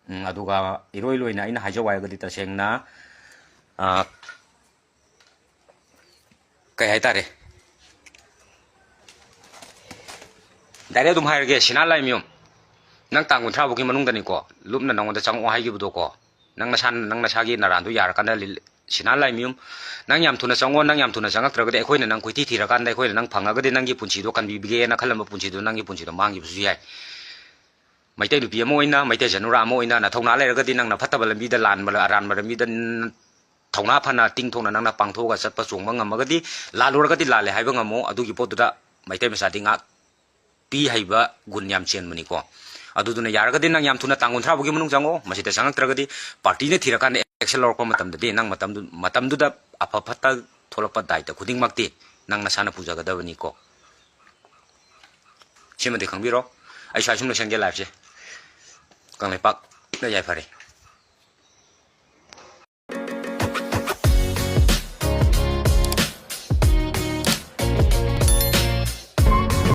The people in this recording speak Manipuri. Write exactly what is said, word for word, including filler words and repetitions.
ꯎꯝ, ꯑꯗꯨꯒ ꯏꯔꯣꯏ ꯂꯣꯏꯅ ꯑꯩꯅ ꯍꯥꯏꯖꯧ ꯍꯥꯏꯔꯒꯗꯤ, ꯇꯁꯦꯡꯅ, ꯑ, ꯀꯩ ꯍꯥꯏꯇꯥꯔꯦ, ꯗꯥꯏꯔꯦꯛ ꯑꯗꯨꯝ ꯍꯥꯏꯔꯒꯦ, ꯁꯤꯅꯥ ꯂꯥꯏꯃꯌꯨꯝ, ꯅꯪ ꯇꯥꯡ ꯀꯨꯟꯊ꯭ꯔꯥ ꯐꯥꯎꯒꯤ ꯃꯅꯨꯡꯗꯅꯤꯀꯣ, ꯂꯨꯞꯅ ꯅꯪꯉꯣꯟꯗ ꯆꯪꯉꯛꯑꯣ ꯍꯥꯏꯈꯤꯕꯗꯣꯀꯣ, ꯅꯪ ꯅꯁꯥ, ꯅꯪ ꯅꯁꯥꯒꯤ ꯅꯔꯥꯟꯗꯣ ꯌꯥꯔꯀꯥꯟꯗ ꯂꯤ-, ꯁꯤꯅꯥ ꯂꯥꯏꯃꯌꯨꯝ, ꯅꯪ ꯌꯥꯝ ꯊꯨꯅ ꯆꯪꯉꯣ, ꯅꯪ ꯌꯥꯝ ꯊꯨꯅ ꯆꯪꯉꯛꯇ꯭ꯔꯒꯗꯤ ꯑꯩꯈꯣꯏꯅ ꯅꯪ ꯀꯣꯏꯊꯤ ꯊꯤꯔꯀꯥꯟꯗ ꯑꯩꯈꯣꯏꯅ ꯅꯪ ꯐꯪꯉꯒꯗꯤ ꯅꯪꯒꯤ ꯄꯨꯟꯁꯤꯗꯣ ꯀꯟꯕꯤꯕꯤꯒꯦꯅ ꯈꯜꯂꯝꯕ ꯄꯨꯟꯁꯤꯗꯣ ꯅꯪꯒꯤ ꯄꯨꯟꯁꯤꯗꯣ ꯃꯥꯡꯈꯤꯕꯁꯨ ꯌꯥꯏ꯫ ꯃꯩꯇꯩ ꯅꯨꯄꯤ ꯑꯃ ꯑꯣꯏꯅ, ꯃꯩꯇꯩ ꯖꯅꯨꯔꯥ ꯑꯃ ꯑꯣꯏꯅ ꯅꯊꯧꯅꯥ ꯂꯩꯔꯒꯗꯤ ꯅꯪꯅ ꯐꯠꯇꯕ ꯂꯝꯕꯤꯗ, ꯂꯥꯟꯕ, ꯑꯔꯥꯟꯕ ꯂꯝꯕꯤꯗ ꯊꯧꯅꯥ ꯐꯅ ꯇꯤꯡ ꯊꯣꯛꯅ ꯅꯪꯅ ꯄꯥꯡꯊꯣꯛꯑꯒ ꯆꯠꯄ ꯆꯣꯡꯕ ꯉꯝꯃꯒꯗꯤ, ꯂꯥꯜꯂꯨꯔꯒꯗꯤ ꯂꯥꯜꯂꯦ ꯍꯥꯏꯕ ꯉꯝꯃꯣ꯫ ꯑꯗꯨꯒꯤ ꯄꯣꯠꯇꯨꯗ ꯃꯩꯇꯩ ꯃꯆꯥꯗꯤ ꯉꯥꯛꯄꯤ ꯍꯩꯕ ꯒꯨꯟ ꯌꯥꯝ ꯆꯦꯟꯕꯅꯤꯀꯣ꯫ ꯑꯗꯨꯗꯨꯅ ꯌꯥꯔꯒꯗꯤ ꯅꯪ ꯌꯥꯝ ꯊꯨꯅ ꯇꯥꯡ ꯀꯨꯟꯊ꯭ꯔꯥ ꯐꯥꯎꯒꯤ ꯃꯅꯨꯡ ꯆꯪꯉꯛꯑꯣ꯫ ꯃꯁꯤꯗ ꯆꯪꯉꯛꯇ꯭ꯔꯒꯗꯤ ꯄꯥꯔꯇꯤꯅ ꯊꯤꯔꯀꯥꯟꯗ ꯑꯦꯛꯁꯟ ꯂꯧꯔꯛꯄ ꯃꯇꯝꯗꯗꯤ ꯅꯪ ꯃꯇꯝꯗꯨ-, ꯃꯇꯝꯗꯨꯗ ꯑꯐ ꯐꯠꯇ ꯊꯣꯛꯂꯛꯄ ꯗꯥꯏꯇ ꯈꯨꯗꯤꯡꯃꯛꯇꯤ ꯅꯪ ꯅꯁꯥꯅ ꯄꯨꯖꯒꯗꯕꯅꯤꯀꯣ꯫ ꯁꯤꯃꯗꯤ ꯈꯪꯕꯤꯔꯣ꯫ ꯑꯩ ꯁ꯭ꯋꯥꯏ ꯁꯨꯝ ꯂꯣꯏꯁꯟꯒꯦ ꯂꯥꯏꯐꯁꯦ꯫ ꯀꯪꯂꯩꯄꯥꯛꯅ ꯌꯥꯏꯐꯔꯦ꯫